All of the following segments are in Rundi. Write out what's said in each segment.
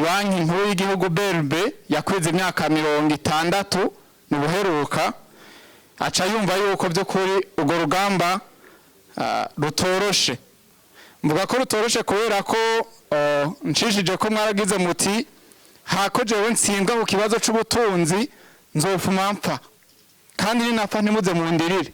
Ibanki Nkuru y'Igihugu BRB yakwize imyaka 60 mu buheruka, aca yumva yuko by'ukuri urwo rugamba rutoroshe. Mvuga ko rutoroshe kubera ko nshishije ko mwaragize muti: "Hako jewe ntsindwa ku kibazo c'ubutunzi, nzopfuma mpfa, kandi ninapfa ntimuze mundirire."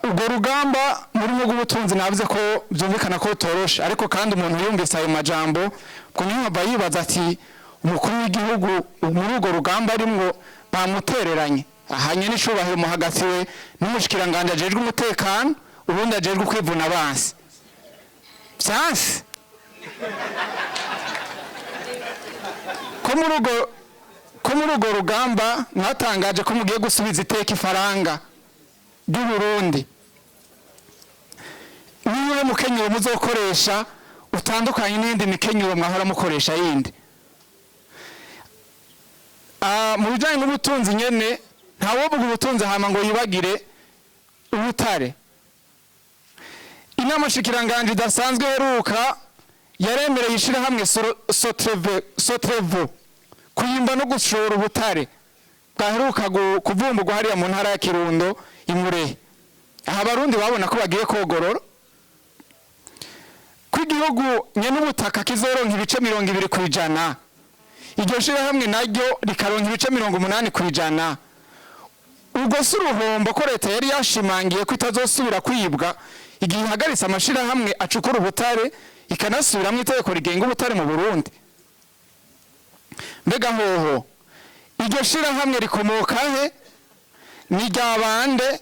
Urwo rugamba muri rw'ubutunzi navuze ko byumvikana ko rutoroshe, ariko kandi umuntu yumvise ayo majambo ubwo niyo aba yibaza ati: "Umukuru w'igihugu muri urwo rugamba arimwo bamutereranye ahanye n'icubahiro muhagatiwe n'umushikiranganje ajejwe umutekano, ubundi ajejwe kwivuna abansi vyanse ko muri urwo rugamba mwatangaje ko mugiye gusubiza iteka ifaranga ry'u Burundi. Niwe mukenyero muzokoresha utandukanye n'iyindi mikenyero mwahora mukoresha yindi?" Mu bijanye n'ubutunzi nyene, ntawovuga ubutunzi hama ngo yibagire ubutare. Inama shikiranganje idasanzwe iheruka yaremereye ishirahamwe Sotrevo kuyimba no gushora ubutare bwaheruka kuvumburwa hariya mu ntara ya Kirundo, Imurehe. Aha Abarundi babona ko bagiye kogorora, ko igihugu nyene ubutaka kizoronka ibice 20%, iryo shirahamwe naryo rikaronka ibice 80%. Ubwo si uruhombo, ko leta yari yashimangiye ko itazosubira kwibwa igihe ihagaritse amashirahamwe acukura ubutare, ikanasubiramwo itegeko rigenga ubutare mu Burundi? Mbega hoho iryo shirahamwe rikomoka he? Ni rya bande?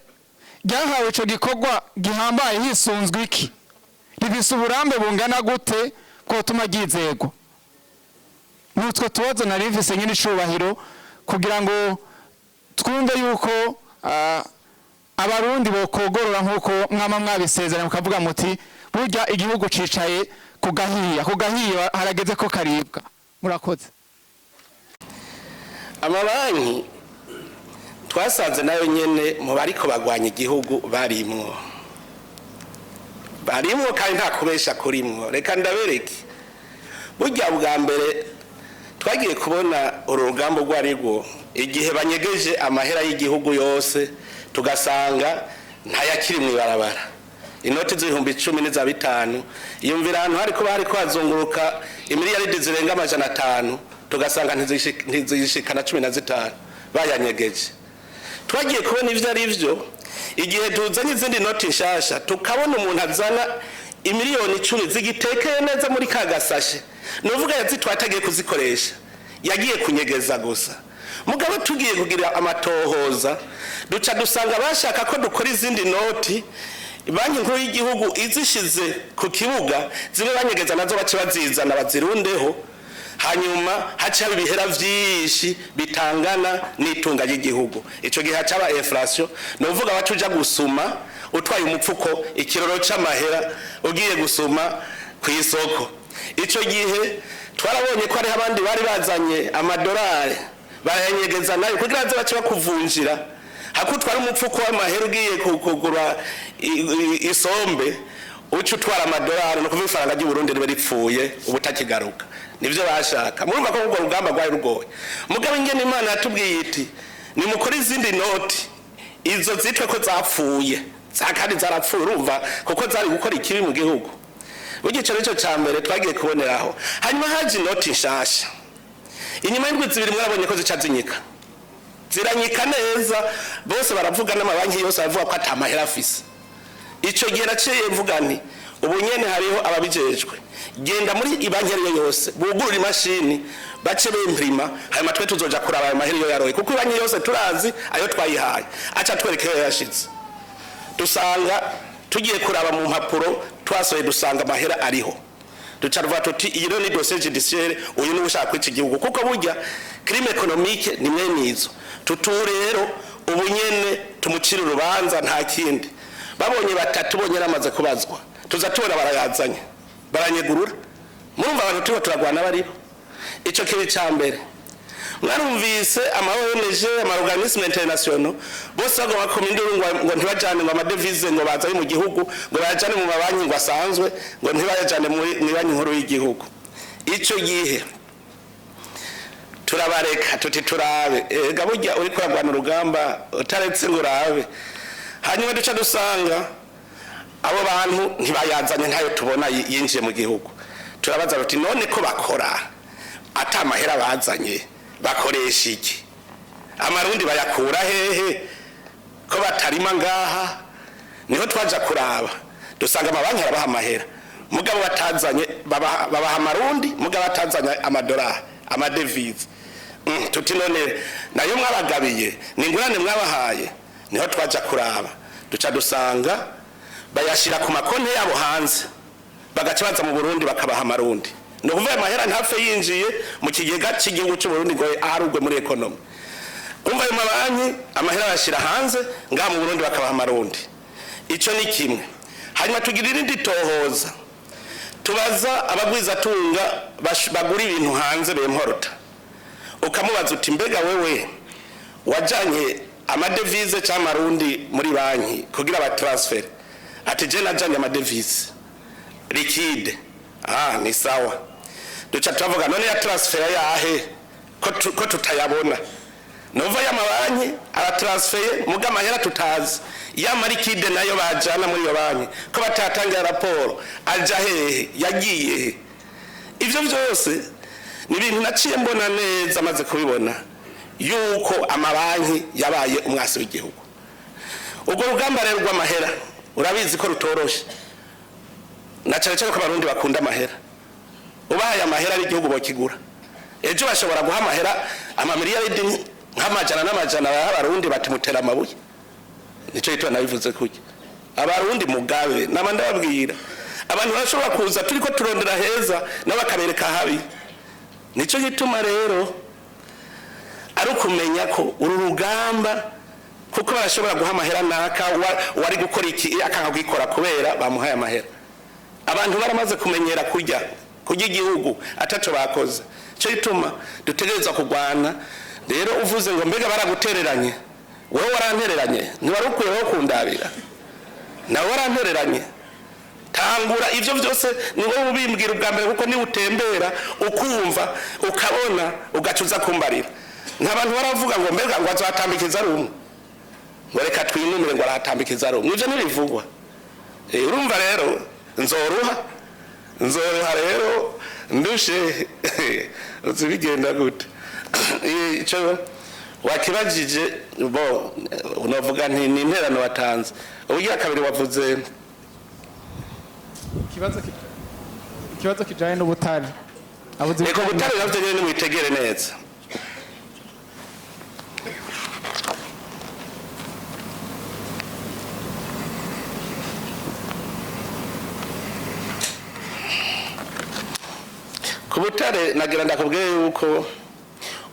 Ryahawe ico gikorwa gihambaye hisunzwe iki? Rifise uburambe bungana gute bwotuma ryizegwa? Nutwo tubazo nari mfise, nyine icubahiro, kugira ngo twumve yuko Abarundi bokogorora nk'uko mwama mwabisezeranye, mukavuga muti: "Burya igihugu cicaye ku gahiya, ku gahiya harageze ko karibwa." Murakoze. Amabanki twasanze nayo nyene mu bariko bagwanya igihugu barimwo, barimwo, kandi nta kubesha kurimwo. Reka ndabereke. Burya bwa mbere twagiye kubona uru rugamba urwo ari rwo igihe banyegeje amahera y'igihugu yose, tugasanga ntayakiri mu ibarabara, inoti z'ibihumbi 10 n'iza 5. Iyumvira ahantu hariko hariko hazunguruka imiliyaridi zirenga 500, tugasanga ntizishikana 15, bayanyegeje. Twagiye kubona ivyo ari vyo igihe tuzanye izindi noti nshasha, tukabona umuntu azana imiliyoni 10 zigitekeye neza muri ka gasashe, nuvuga yazitwaye atagiye kuzikoresha, yagiye kunyegeza gusa. Mugabo tugiye kugira amatohoza, duca dusanga bashaka ko dukora izindi noti, Banki Nkuru y'Igihugu izishize ku kibuga, zibe banyegeza nazo bace bazizana bazirundeho, hanyuma haca haba ibihera vyinshi bitangana n'itunga ry'igihugu. Ico gihe hacaba inflation, ni uvuga baca uja gusuma utwaye umupfuko, ikiroro c'amahera, ugiye gusuma ku isoko. Ico gihe twarabonye ko hariho abandi bari bazanye amadolari barayanyegeza nayo kugira baze bace bakuvunjira, hakutwara umupfuko w'amahera ugiye kugura isombe, uca utwara amadolari, no kuvuga ifaranga ry'u Burundi ribe ripfuye ubutakigaruka. Nivyo bashaka. Murumva ko urwo rugamba rwari rugoye. Mugabo ingene Imana yatubwiye iti: "Nimukore izindi noti, izo zitwe ko zapfuye," za kandi zarapfuye, urumva, kuko zari gukora ikibi mu gihugu. Burya ico nico ca mbere twagiye kuboneraho. Hanyuma haje inoti nshasha, inyuma y'indwi 2 mwarabonye ko zica zinyika, ziranyika neza. Bose baravuga, n'amabanki yose aravuga ko ata mahera afise. Ico gihe naciye mvuga nti: "Ubu nyene hariho ababijejwe, genda muri ibanki ariyo yose bugurura imashini, bace bimprima, hanyuma twe tuzoja kuraba ayo mahera iyo yaroye, kuko ibanki yose turazi ayo twayihaye, aca twereka iyo yashize." Dusanga tugiye kuraba mu mpapuro twasohoye, dusanga amahera ariho. Duca tuvuga tuti: "Iyi rero ni dossier judiciaire, uyu ni ushaka kwica igihugu," kuko burya crime économique ni mwene izo. Tutu rero ubu nyene tumucira urubanza, nta kindi. Babonye batatu bonyene amaze kubazwa, tuza tubona barayazanye, baranyegurura. Murumva abantu turiko turagwana baribo. Ico kibi ca mbere. Mwarumvise ama ONG, ama organisme international, bose bagomba koma induru ngo ntibajane ngo amadevize ngo bazane mu gihugu, ngo bayajane mu mabanki ngo asanzwe, ngo ntibayajane muri banki nkuru y'igihugu. Icyo gihe turabareka tuti turabe, ega burya uri kuragwana urugamba utaretse ngo urabe. Hanyuma duca dusanga abo bantu ntibayazanye, ntayo tubona yinjiye mu gihugu. Turabaza tuti none ko bakora ata mahera bazanye, bakoresha iki? Amarundi bayakura hehe ko batarima ngaha? Niho twaja kuraba, dusanga amabanki arabaha amahera, mugabo batazanye, babaha amarundi, mugabo batazanye amadolari, amadevize. Tuti none nayo mwabagabiye ni ingurane mwabahaye? Niho twaja kuraba, duca dusanga bayashira ku makonti yabo hanze, bagaca baza mu Burundi bakabaha amarundi. Ni ukuvuga amahera ntapfe yinjiye mu kigega cy'igihugu cy'u Burundi ngo aharugwe muri économie. Umva, ayo mabanki amahera bayashyira hanze, ngaha mu Burundi bakabaha amarundi. Icyo ni kimwe. Hanyuma tugira irindi tohoza, tubaza abagwizatunga bagura ibintu hanze, bemporota. Ukamubaza uti mbega wewe wajanye amadevize cyangwa amarundi muri banki kugira abatransfert? Ati je najanye amadevize liquide. Ah, ni sawa. Duca turavuga none ya transfer yahe ko tutayabona? Nova y'amabanki aratransfeye, muga amahera tutazi ya liquide nayo bajana muri iyo banki, ko batatangira raporo, aja hehe, yagiye he? Ivyo vyose ni ibintu naciye mbona neza, maze kubibona yuko amabanki yabaye umwasi w'igihugu. Ubwo rugamba rero rw'amahera urabizi ko rutoroshe, na cyane cyane ko Abarundi bakunda amahera. Ubahaye amahera y'igihugu bokigura ejo. Bashobora guha amahera amamiliyaridi nk'amajana n'amajana y'Abarundi, bati mutera amabuye. Nicyo gituma nabivuze kuki Abarundi mugabe naba ndababwira, abantu barashobora kuza turiko turondera heza, nabo bakabereka habi. Nicyo gituma rero ari ukumenya ko uru rugamba, kuko barashobora guha amahera naka wari gukora iki, akanga kugikora kubera bamuhaye amahera. Abantu baramaze kumenyera kurya igihugu ataco bakoze. Cyo gituma dutegerezwa kurwana. Rero uvuze ngo mbega baragutereranye, wowe warantereranye, ntiwari ukwiye wo kundabira, nawe warantereranye. Tangura ivyo vyose ni wowe ubimbwira ubwa mbere, kuko niwe utembera, ukumva, ukabona, ugaca uza kumbarira. Nta bantu baravuga ngo mbega ngo azohatambikiza ari umwe, ngo reka twinumire, ngo arahatambikiza ari umwe. Ivyo ntibivugwa. Urumva rero nzoroha rero ndushe uzi bigenda gute. Ico wakibajije bo unovuga nti ni interano watanze. Ubugira kabiri wavuze Ikibazo kijanye n'ubutare. Abuze Eko butare navyo nyene nimwitegere neza. Ku butare nagira ndakubwiye yuko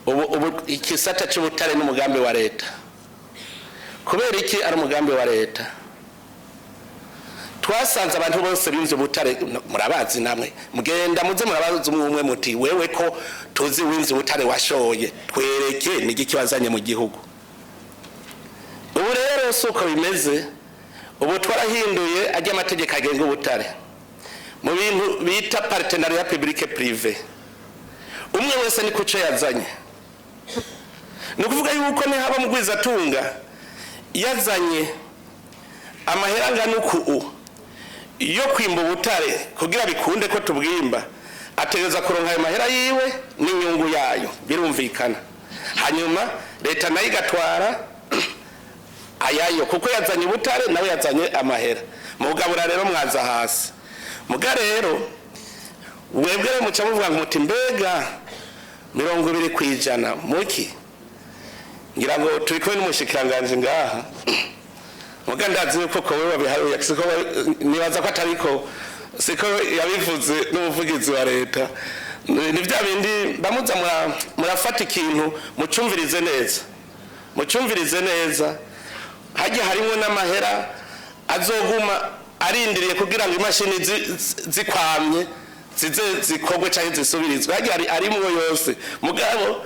ubu ikisata c'ubutare n'umugambi wa leta. Kubera iki ari umugambi wa leta? Twasanze abantu bose bimvye ubutare murabazi namwe, mugenda muze murabazi umwe umwe, muti wewe ko tuzi wimvye ubutare washoye, twereke n'igiki wazanye mu gihugu. Ubu rero si uko bimeze. Ubu twarahinduye ajya amategeko agenga ubutare mu bintu bita partenariat public privé. Umwe wese ni kuco yazanye. Ni ukuvuga yuko nihaba mugwizatunga yazanye amahera angana uku yo kwimba ubutare, kugira bikunde ko tubwimba, ategereza kuronka ayo mahera yiwe n'inyungu yayo, birumvikana. Hanyuma leta nayo igatwara ayayo, kuko yazanye ubutare, nawe yazanye amahera. Mugabura rero mwaza hasi. Muga rero mwebwe rero muca muvuga ngo muti mbega 20% muki? Ngira ngo turi kumwe n'umushikiranganji ngaha. Muga ndazi yuko ko wewe wabiharuye, siko nibaza ko atariko siko yabivuze n'umuvugizi wa leta. Ni bya bindi bamuza murafata ikintu mucumvirize neza, mucumvirize neza. Hajya harimo n'amahera azoguma arindiriye kugira ngo imashini zikwamye zize zikorwe cyangwa zisubirizwe. Hajya arimwo yose. Mugabo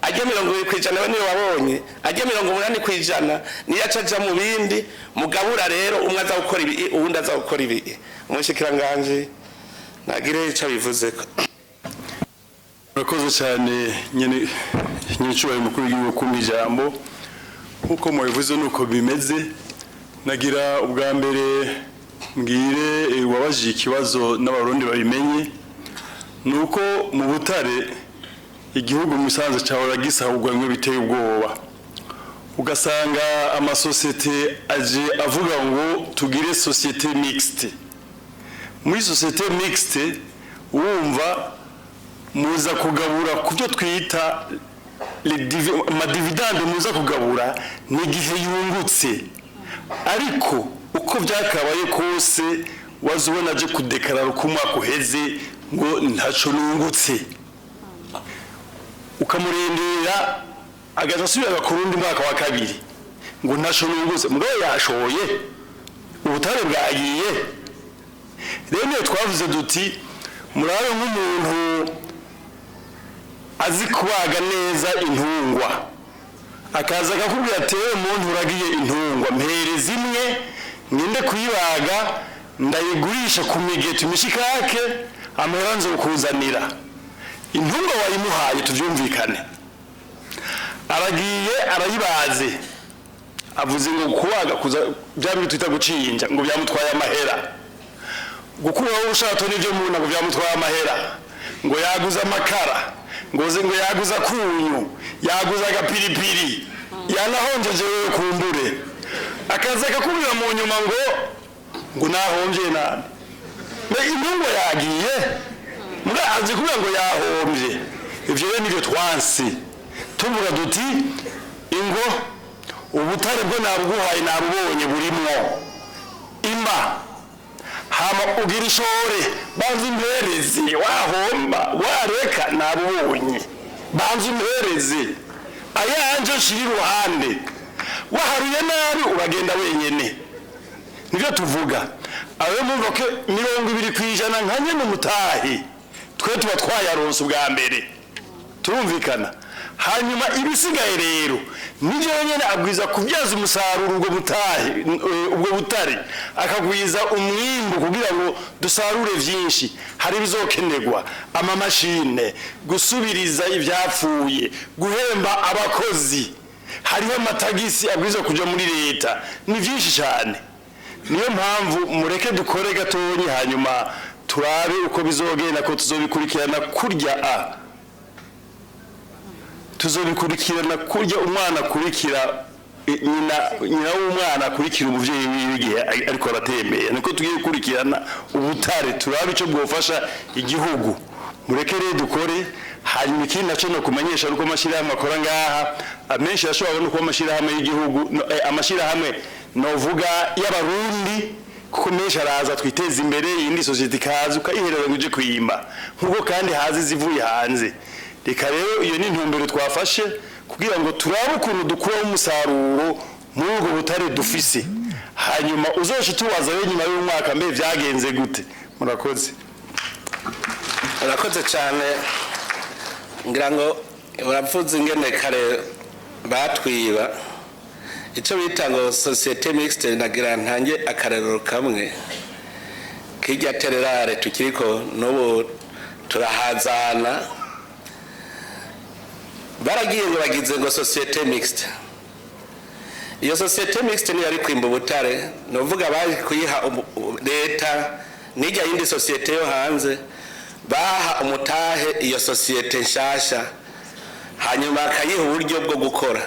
ajya 20% we niyo wabonye, ajya 80% niyo aca aja mu bindi. Mugabura rero umwe aza gukora ibi, uwundi aza gukora ibi. Umushikiranganji nagire ico abivuzeko. Murakoze cyane, nyene nyicubahiro mukuru w'igihugu, kumpa ijambo. Nkuko mubivuze nuko bimeze. Nagira ubwa mbere mbwire wabajije ikibazo n'Abarundi babimenye, nuko mu butare igihugu musanze cyahora gisahurwa bimwe biteye ubwoba, ugasanga amasosiyete aje avuga ngo tugire société mixte. Muri société mixte, wumva muza kugabura ku byo twita amadividendes. Muza kugabura ni igihe yungutse, ariko uko byakabaye kose waza ubona aje kudekarara uko umwaka uheze ngo ntaco nungutse, ukamurindira agaca asubira agakora undi mwaka wa kabiri ngo ntaco nungutse, mugabo yashoye, ubutare bwagiye. Rero niyo twavuze duti murabe nk'umuntu azi kubaga neza intungwa, akaza akakubwira ati: "Wewe muntu uragiye intungwa, mpereza imwe ngende kuyibaga, ndayigurisha ku migeto imishikake, amahera nzokuzanira." Intungwa wayimuhaye, tuvyumvikane, aragiye arayibaze, avuze ngo kubaga kuza bya bindi twita gucinja ngo byamutwaye amahera, gukuraho ubushato n'ibyo mu nda ngo byamutwaye amahera, ngo yaguze amakara, ngo yaguze akunyu, yaguze agapiripiri, yanahonjeje wewe kumbure, akaza akakubwira mu nyuma ngo nahombye nani. Mbe intungwa yagiye mbwa azi kubwira ngo yahombye? Ivyo rero nivyo twansi tuvuga duti ingo ubutare bwo nabuguhaye, nabubonye burimwo, imba hama ugira ishore, banza imperezi, wahomba wareka, nabubonye, banza imperezi ayanje nshira iruhande, waharuye nabi uragenda wenyene. Nivyo tuvuga. Ayo mumva ko 20% nka nyene umutahi twe tuba twayaronse ubwa mbere, turumvikana. Hanyuma ibisigaye rero nivyo nyene abwiza kubyaza umusaruro ubwo butahe, ubwo butare, akagwiza umwimbu kugira ngo dusarure vyinshi. Hari bizokenerwa amamashine gusubiriza ivyapfuye, guhemba abakozi, hariho amatagisi abwiza kuja muri leta, ni vyinshi cyane. Niyo mpamvu mureke dukore gatonyi, hanyuma turabe uko bizogenda, ko tuzobikurikirana kurya a tuzobikurikirana kurya umwana akurikira nyina, nyina w'umwana akurikira umuvyeyi wiwe igihe ariko aratembera, niko tugiye gukurikirana ubutare, turabe ico bwofasha igihugu. Mureke rero dukore. Hanyuma ikindi naco no kumenyesha nuko amashyirahamwe akora ngaha amenshi ashobora no kuba amashyirahamwe y'igihugu, amashyirahamwe novuga y'Abarundi, kuko menshi araza twiteza imbere, iyindi sosiyete ikaza ukayihereza ngo uje kuyimba, nk'uko kandi haza izivuye hanze. Reka rero iyo ni intumbero twafashe kugira ngo turabe ukuntu dukuraho umusaruro muri ubwo butare dufise, hanyuma uzoca tubaza rero nyuma y'umwaka mbe vyagenze gute. Murakoze. Urakoze cyane. Ngira ngo uravuze ingene kare batwiba icyo bita ngo société mixte. Nagira ntange akarerero kamwe k'irya terre rare tukiriko n'ubu turahazana. Baragiye ngo bagize ngo société mixte. Iyo société mixte niyo yari kwimba ubutare, ni uvuga bari kuyiha leta n'ijya yindi société yo hanze. Baha umutahe iyo société nshasha, hanyuma bakayiha uburyo bwo gukora.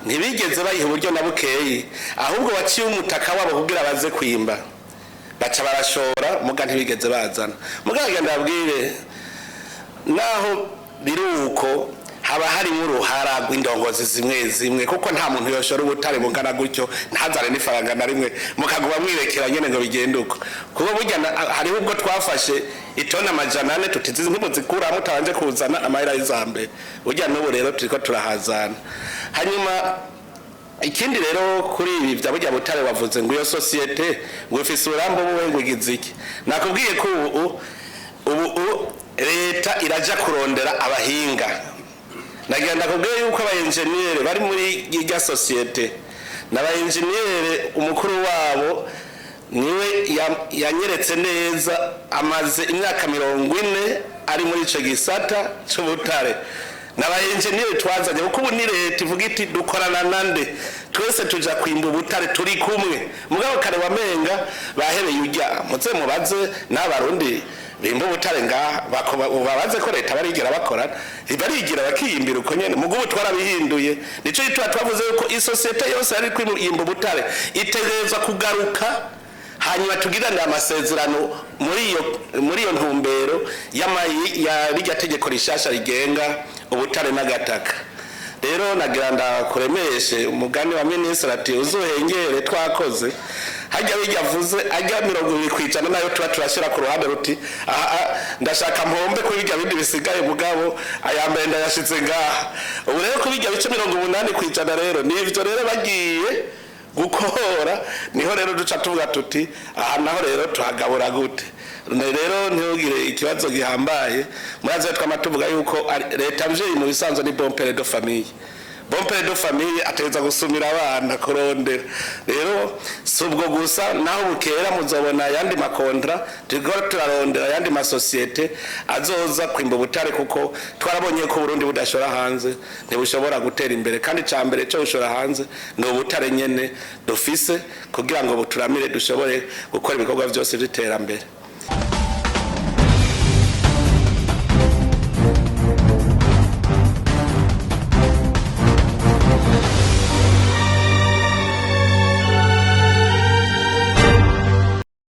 Ntibigeze bayiha uburyo na bukeyi, ahubwo baciye umutaka wabo kugira baze kwimba, baca barashora, muga ntibigeze bazana. Muga genda babwire, naho biri uko haba harimo uruhara rw'indongozi zimwe zimwe, kuko nta muntu yoshora ubutare bungana gutyo ntazane n'ifaranga na rimwe, mukaguma mwirekera nyene ngo bigende uko. Kuko burya hariho ubwo twafashe itoni 400 tutizi ntimuzikuramo utabanje kuzana amahera y'izambere. Burya n'ubu rero turiko turahazana. Hanyuma ikindi rero kuri ibi bya burya butare, wavuze ngo iyo société ngo ifise uburambe buwe, ngo igize iki. Nakubwiye ko ubu leta iraja kurondera abahinga. Nagira ndakubwiye yuko abayenjeniyeri bari muri irya société n'abayenjeniyeri, umukuru wabo niwe yanyeretse neza, amaze imyaka 40. Ari muri ico gisata c'ubutare n'aba enjeniyeri twazanye, kuko ubu ni leta ivuga iti: "Dukorana nande? Twese tuja kwimba ubutare, turi kumwe." Mugabo kare wamenga bahereye ujya muze mubaze n'Abarundi bimba ubutare ngaha, babaze ko leta barigera bakorana, barigira bakiyimbira uko nyene. Mugo ubu twarabihinduye. Nico gituma twavuze yuko isosiyete yose yari kwimba ubutare itegerezwa kugaruka, hanyuma tugirane amasezerano muri iyo ntumbero ya rirya tegeko rishasha rigenga ubutare n'agataka. Rero nagira ndakuremeshe umugani wa minisitiri ati: "Uzuhengere twakoze hajya." Bijya avuze ajya 20% nayo tuba turashyira ku ruhande ruti: "Aha ndashaka mpombe kuri bijya bindi bisigaye, mugabo aya mbere ndayashize ngaha." Ubu rero kuri bijya bice 80% rero nivyo rero bagiye gukora, niho rero duca tuvuga tuti: "Aha naho rero tuhagabura gute?" Rero ntugire ikibazo gihambaye. Murazi twama tuvuga yuko leta mvyeyi mu bisanzwe ni bon père de famille. Bon père de famille ategereza gusumira abana kurondera. Rero si ubwo gusa, naho bukera muzobona ayandi ma contrats. Turiko turarondera ayandi masosiyete azoza kwimba ubutare, kuko twarabonye ko Burundi budashora hanze ntibushobora gutera imbere, kandi ca mbere cyo bushora hanze ni ubutare nyene dufise, kugira ngo buturamire dushobore gukora ibikorwa vyose vy'iterambere.